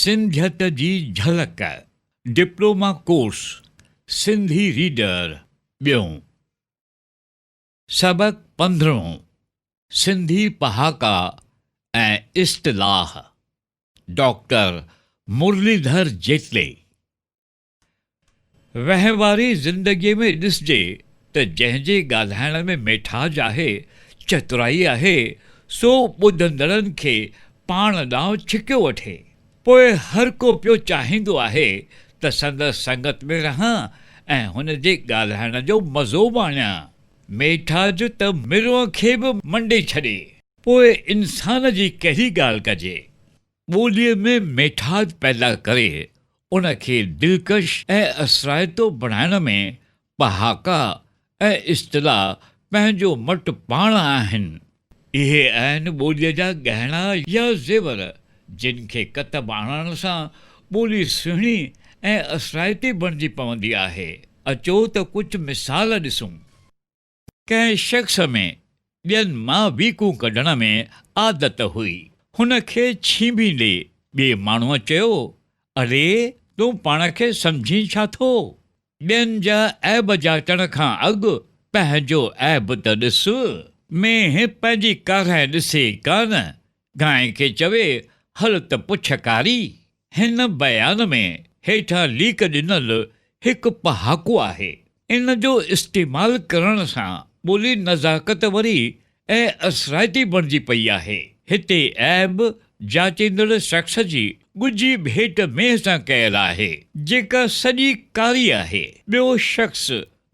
سنڌيت جي جهلڪ، ڊپلوما ڪورس، سنڌي ريڊر، ٻيون. سبق پندرهون، سنڌي پهاڪا ۽ اصطلاح، ڊاڪٽر مرليڌر جيٽلي. وهنواري زندگيء ۾ ڏسجي ته جنهن جي ڳالهائڻ ۾ ميٺاج آهي، چترائي آهي، سو ٻڌندڙن کي پاڻ ڏانهن ڇڪيو وٺي. پوء هر ڪو پيو چاهيندو آهي ته سندس سنگت ۾ رهان ۽ هن جي ڳالهائڻ جو مزو ماڻيان. ميٺاج ته مرونء کي به منڊي ڇڏي. پوء انسان جي ڪهڙي ڳالهه ڪجي؟ ٻوليء ۾ ميٺاج پيدا ڪري ان کي دلڪش ۽ اثرائتو بڻائڻ ۾ پهاڪا ۽ اصطلاح پنهنجو مٽ پاڻ آهن. اهي آهن ٻوليء جا ڳهڻا يا زيور، جن کي ڪتب آڻڻ سان ٻولي سهڻي ۽ اثرائتي بڻجي پوندي آهي. اچو ته ڪجهه مثال ڏسون. ڪنهن شخص ۾ ٻين مان ويڪون ڪڍڻ ۾ عادت هئي. هن کي ڇينڀيندي ٻئي ماڻهوء چيو، اڙي تون پاڻ کي سمجهين ڇا ٿو؟ ٻين جا عيب جاچڻ کان اڳ پنهنجو عيب ته ڏس. مينهن پنهنجي ڪارنهن ڏسي ڪانه، گانء کي چوي هل ته پڇ ڪاري. هن بيان ۾ هيٺان ليڪ ڏنل هڪ پهاڪو آهي. ان جو استعمال ڪرڻ سان ٻولي نزاڪت وري ۽ اثرائتي بڻجي پئي آهي. هتي عيب جاچيندڙ شخص جي ڳجهي ڀيٽ مينهن سان ڪيل آهي، جيڪا سڄي ڪاري آهي. ٻيو شخص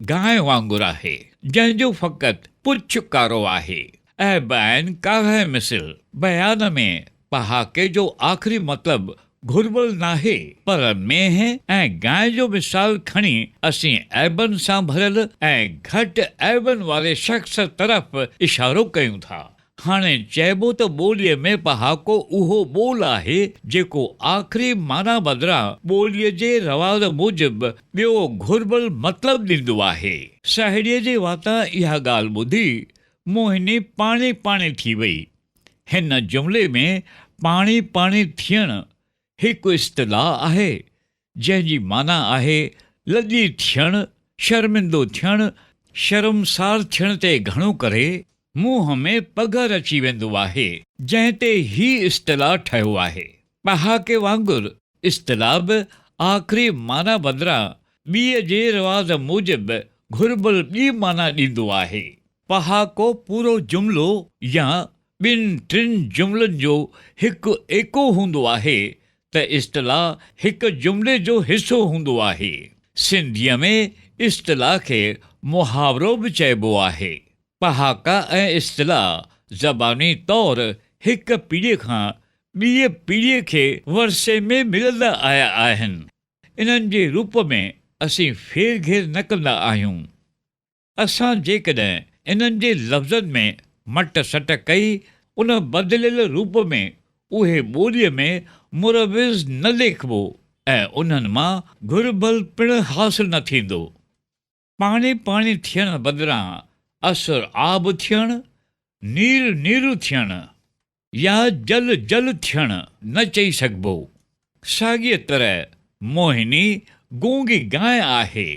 گانء وانگر آهي، جنهن جو فقط پڇ ڪارو آهي. عيب آهن ڪارنهن مثل. بيان ۾ پهاڪي جو آخري مطلب گهربل ناهي، پر مينهن ۽ گانء جو مثال کڻي اسين عيبن سان ڀريل ۽ گهٽ عيبن واري شخص طرف اشارو ڪيون ٿا. هاڻي چئبو ته ٻوليء ۾ پهاڪو اهو ٻول آهي، جيڪو آخري معنيٰ بدران ٻوليء جي رواج موجب ٻيو گهربل مطلب ڏيندو آهي. ساهيڙيء جي واتان اها ڳالهه ٻڌي موهني پاڻي پاڻي ٿي وئي. هن جملي ۾ پاڻي پاڻي ٿيڻ هڪ اصطلاح آهي، جنهن جي معنيٰ آهي لڄي ٿيڻ، شرمندو ٿيڻ، شرمسار ٿيڻ تي گهڻو ڪري منهن ۾ پگهر اچي ويندو آهي، جنهن تي هي اصطلاح ٺهيو آهي. پهاڪي وانگر اصطلاح به آخري معنيٰ بدران ٻيء جي رواج موجب گهربل ٻي معنيٰ ڏيندو آهي. پهاڪو پورو جملو يا ٻن ٽن جملن جو هڪ ايڪو هوندو آهي ته اصطلاح هڪ جملي جو حصو هوندو آهي. سنڌيء ۾ اصطلاح کي محاورو به چئبو آهي. پهاڪا ۽ اصطلاح زباني طور هڪ پيڙهيء کان ٻيء پيڙهيء کي ورثي ۾ ملندا آيا آهن. انهن جي روپ ۾ اسين ڦيرگهير نه ڪندا آهيون. اسان جيڪڏهن انهن جي لفظن ۾ مٽ سٽ ڪئي، ان بدليل روپ ۾ اهي ٻوليء ۾ مروج نه ليکبو ۽ انهن مان گهربل پڻ حاصل نه ٿيندو. پاڻي پاڻي ٿيڻ بدران اثر آب ٿيڻ، نير نير ٿيڻ يا جل جل ٿيڻ نه چئي سگهبو. ساڳيء طرح موهني گونگي گانء آهي.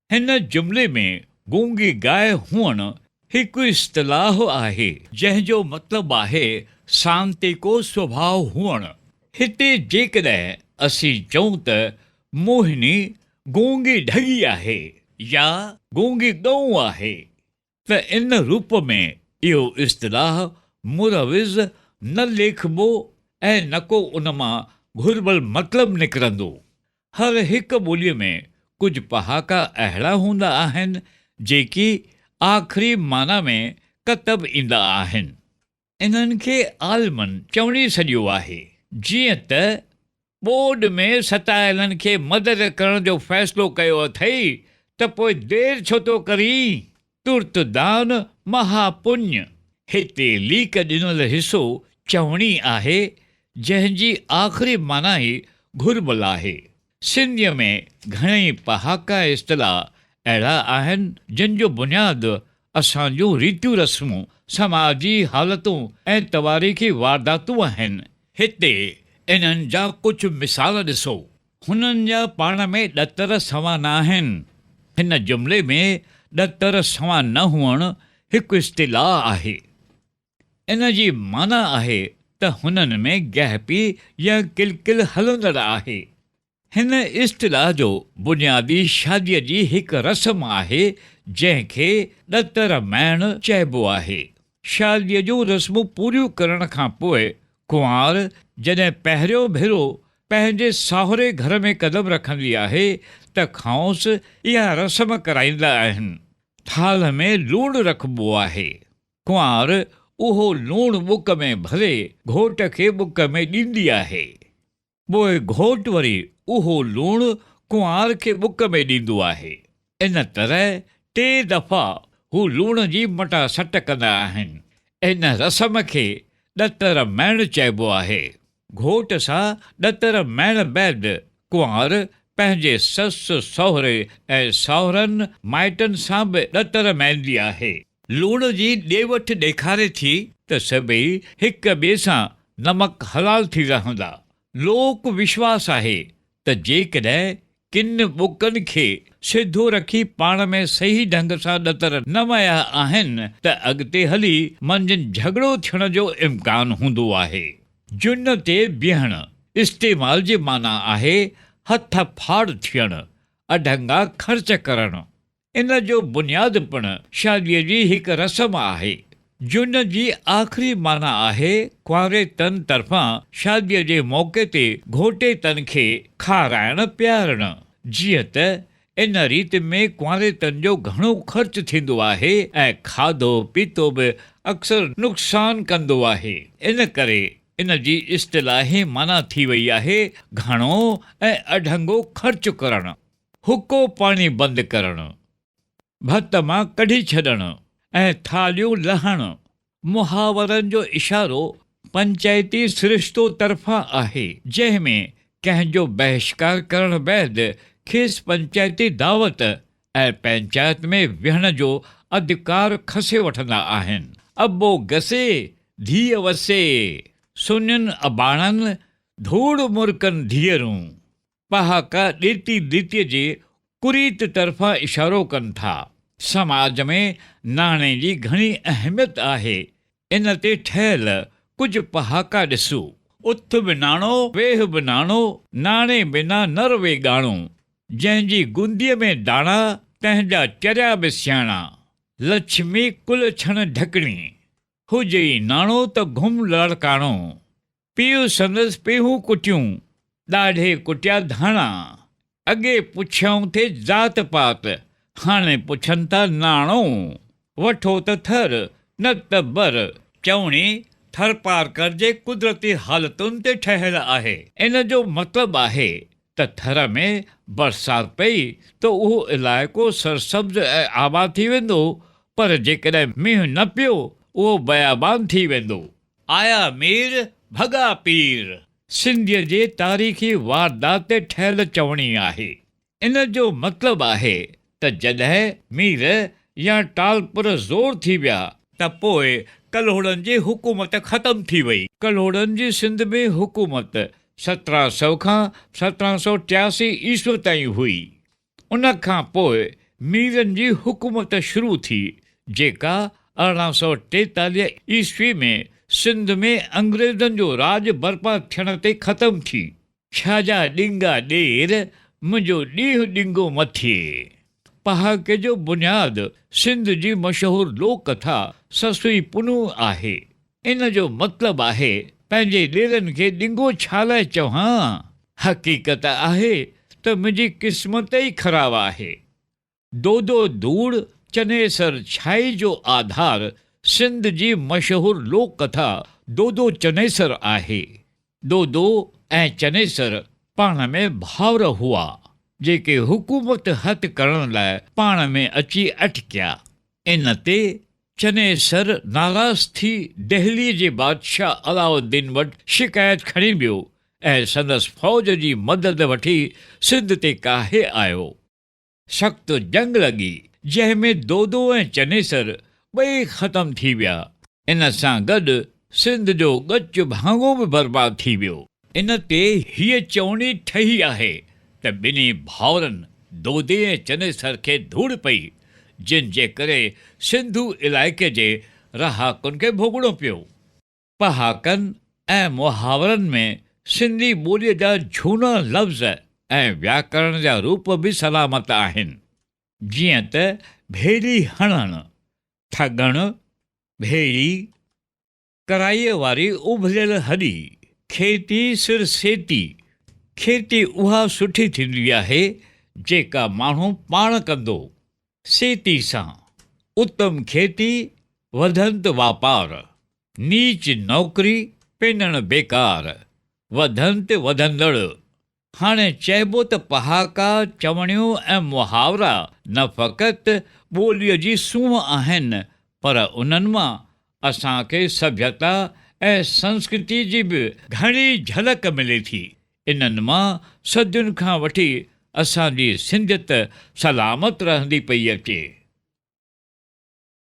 هن جملي ۾ گونگي گاء هئڻ هڪ اصطلاح آهي، جنهن جو مطلب آهي سانتيڪو سڀاء هئڻ. هتي جيڪڏهن اسين چئون ته موهني گونگي ڍڳي آهي يا گونگي ڳئون آهي ته ان روپ ۾ اهو اصطلاح مروج نه ليکبو ۽ نڪو ان مان گهربل مطلب نڪرندو. هر هڪ ٻوليء ۾ ڪجهه پهاڪا اهڙا هوندا آهن، جيڪي آخري معنيٰ ۾ ڪتب ايندا آهن. انهن کي عالمن چوڻي سڏيو آهي. جيئن ته، ٻوڏ ۾ ستايلن کي مدد ڪرڻ جو فيصلو ڪيو اٿئي ته پوء دير ڇو ٿو ڪرين؟ ترت دان مها پڃ. هتي ليڪ ڏنل حصو چوڻي آهي، جنهن جي آخري معنيٰ ئي گهربل آهي. سنڌيء ۾ گهڻيئي پهاڪا ۽ اصطلاح اهڙا آهن، جن جو بنياد اسان جون ريتيون رسمون، سماجي حالتون ۽ تواريخي وارداتون آهن. هتي انهن جا ڪجهه مثال ڏسو. هنن جا پاڻ ۾ ڏتر سوا نه آهن. هن جملي ۾ ڏتر سوا نه هئڻ هڪ اصطلاح آهي. ان جي معنيٰ آهي ته هنن ۾ گهپي يا ڪلڪل هلندڙ آهي. هن اصطلاح جو بنيادي شاديء جي هڪ رسم آهي، جنهن کي ڏتر مئڻ چئبو آهي. شاديء جون رسمون پوريون ڪرڻ کان پوء ڪنوار جڏهن پهريون ڀيرو پنهنجي ساهري گهر ۾ قدم رکندي آهي ته کانئس اها رسم ڪرائيندا آهن. ٿالهه ۾ لوڻ رکبو آهي. ڪنوار اهو لوڻ ٻڪ ۾ ڀري گهوٽ کي ٻڪ ۾ ڏيندي آهي. پوء گهوٽ وري اهو لوڻ ڪنوار کي ٻڪ ۾ ڏيندو آهي. ان طرح ٽي دفعا هو لوڻ جي مٽا سٽ ڪندا آهن. ان رسم کي ڏتر ميڻ چئبو آهي. گهوٽ سان ڏتر ميڻ بعد ڪنوار پنهنجي سس، سهري ۽ ساهرن مائٽن سان به ڏتر ميندي آهي. لوڻ جي ڏي وٺ ڏيکاري ٿي ته سڀئي هڪ ٻئي سان نمڪ حلال ٿي رهندا. لوڪ وشواس آهي ته جيڪڏهن ڪن ٻڪن کي سڌو رکي پاڻ ۾ صحيح ڍنگ سان ڏتر نه ميا آهن ته اڳتي هلي منجهن جهڳڙو ٿيڻ جو امڪان هوندو آهي. جن تي بيهڻ استعمال جي معنيٰ آهي هٿ ڦاڙ ٿيڻ، اڍنگا خرچ ڪرڻ. ان جو بنياد پڻ شاديء جي هڪ رسم آهي، جن جي آخري معنيٰ آهي ڪنواريتن طرفان شاديء جي موقعي تي گهوٽيتن کي کارائڻ پيارڻ. جيئن ته ان ريت ۾ ڪنواريتن جو گهڻو خرچ ٿيندو آهي ۽ کاڌو پيتو به اڪثر نقصان ڪندو آهي، ان ڪري ان جي اصطلاحي معنيٰ ٿي وئي آهي گهڻو ۽ اڍنگو خرچ ڪرڻ. حقو پاڻي بند ڪرڻ، ڀت مان ڪڍي ڇڏڻ ۽ ٿالهيون لهڻ محاورن جو اشارو پنچائتي سرشتو طرفان آهي، جنهن ۾ ڪنهن جو بهشڪار ڪرڻ بعد کيس پنچائتي دعوت ۽ پنچائت ۾ ويهڻ جو اڌڪار کسي وٺندا آهن. ابو گسي، ڌيء وسي، سڃن اباڻن، ڌوڙ مرڪن ڌيئرون. پهاڪا ڏيتي ليتيء جي ڪريت طرفان اشارو ڪن ٿا. سماج ۾ ناڻي جي گهڻي اهميت آهي. ان تي ٺهيل ڪجهه پهاڪا ڏسو. اٿ به ناڻو، ويهه به ناڻو، ناڻي بنا نه روي ڳاڻو. جنهن جي گونديء ۾ داڻا، تنهن جا چريا به سياڻا. لڇمي ڪل ڇڻ ڍڪڻي. هجئي ناڻو ته گهم لاڙڪاڻو. پيء سندس پيهون ڪٽيون، ڏاڍي ڪٽيا ڌاڻا. اڳي پڇيائون ٿي ذات پات، هاڻي پڇن ٿا ناڻو. وٺو ته ٿر، نه ته بر. چوڻي ٿرپارڪر جي قدرتي حالتن تي ٺهيل آهي. ان جو مطلب آهي ته ٿر ۾ برسات پئي ته اهو علائقو سرسبز ۽ آباد ٿي ويندو، پر جيڪڏهن مينهن نه پيو اهو بيابان ٿي ويندو. آيا مير، ڀڳا پير. سنڌيء جي تاريخي واردات تي ٺهيل چوڻي آهي. ان جو مطلب آهي ته جڏهن مير يا ٽالپر زور ٿي ويا ته پوء ڪلهوڙن جي حڪومت ختم ٿي وئي. ڪلهوڙن جي سنڌ ۾ حڪومت 1700 کان 1783 عيسوي تائين هئي. ان کان پوء ميرن جي حڪومت شروع ٿي، جيڪا 1843 عيسوي ۾ سنڌ ۾ انگريزن جو راڄ برپا ٿيڻ تي ختم ٿي. ڇا جا ڏنگا ڏير، منهنجو ڏينهن ڏنگو مٿي. پهاڪي جو بنياد سنڌ جي مشهور لوڪ ڪٿا سسئي پنهون آهي. ان جو مطلب آهي پنهنجي ڏيرن کي ڏنگو ڇا لاء چوان؟ حقيقت آهي ته منهنجي قسمت ئي خراب آهي. دودو ڌوڙ چنيسر ڇائي جو آڌار سنڌ جي مشهور لوڪ ڪٿا دودو چنيسر آهي. دودو ۽ چنيسر پاڻ ۾ ڀائر هئا، جيڪي حڪومت هٿ ڪرڻ لاء پاڻ ۾ اچي اٽڪيا. ان تي چنيسر ناراض ٿي دهليء جي بادشاهه علاؤالدين وٽ شڪايت کڻي ويو ۽ سندس فوج جي مدد وٺي سنڌ تي ڪاهي آيو. سخت جنگ لڳي، جنهن ۾ دودو ۽ چنيسر ٻئي ختم ٿي ويا. ان سان گڏ سنڌ جو ڳچ ڀاڱو به برباد ٿي ويو. ان تي هيء چوڻي ٺهي آهي ته ٻنهي ڀائرن دودي ۽ چنيسر کي ڌوڙ پئي، جن جي ڪري سنڌو علائقي جي رهاڪن کي ڀوڳڻو پيو. پهاڪن ۽ محاورن ۾ سنڌي ٻوليء جا جهونا لفظ ۽ وياڪرڻ جا روپ به سلامت آهن، جيئن ته ڀيلي هڻڻ، ٺڳڻ، ڀيڙي، ڪرائيء واري اڀريل هڏي، کيتي سر سيتي، کيتي اها سٺي ٿيندي آهي، جيڪا ماڻهو پاڻ ڪندو، سيتي سان، اتم کيتي، وڌنت واپار، نيچ نوڪري، پنڻ بيڪار، وڌنت وڌندڙ. هاڻي چئبو ته پهاڪا، چوڻيون ۽ محاورا نه فقط ٻوليء جي سونهن آهن، پر انهن مان اسان کي سڀيتا ۽ سنسڪرتيء جي به گهڻي جهلڪ ملي ٿي. انهن مان صدين کان وٺي اسان جي سنڌيت سلامت رهندي پئي اچي.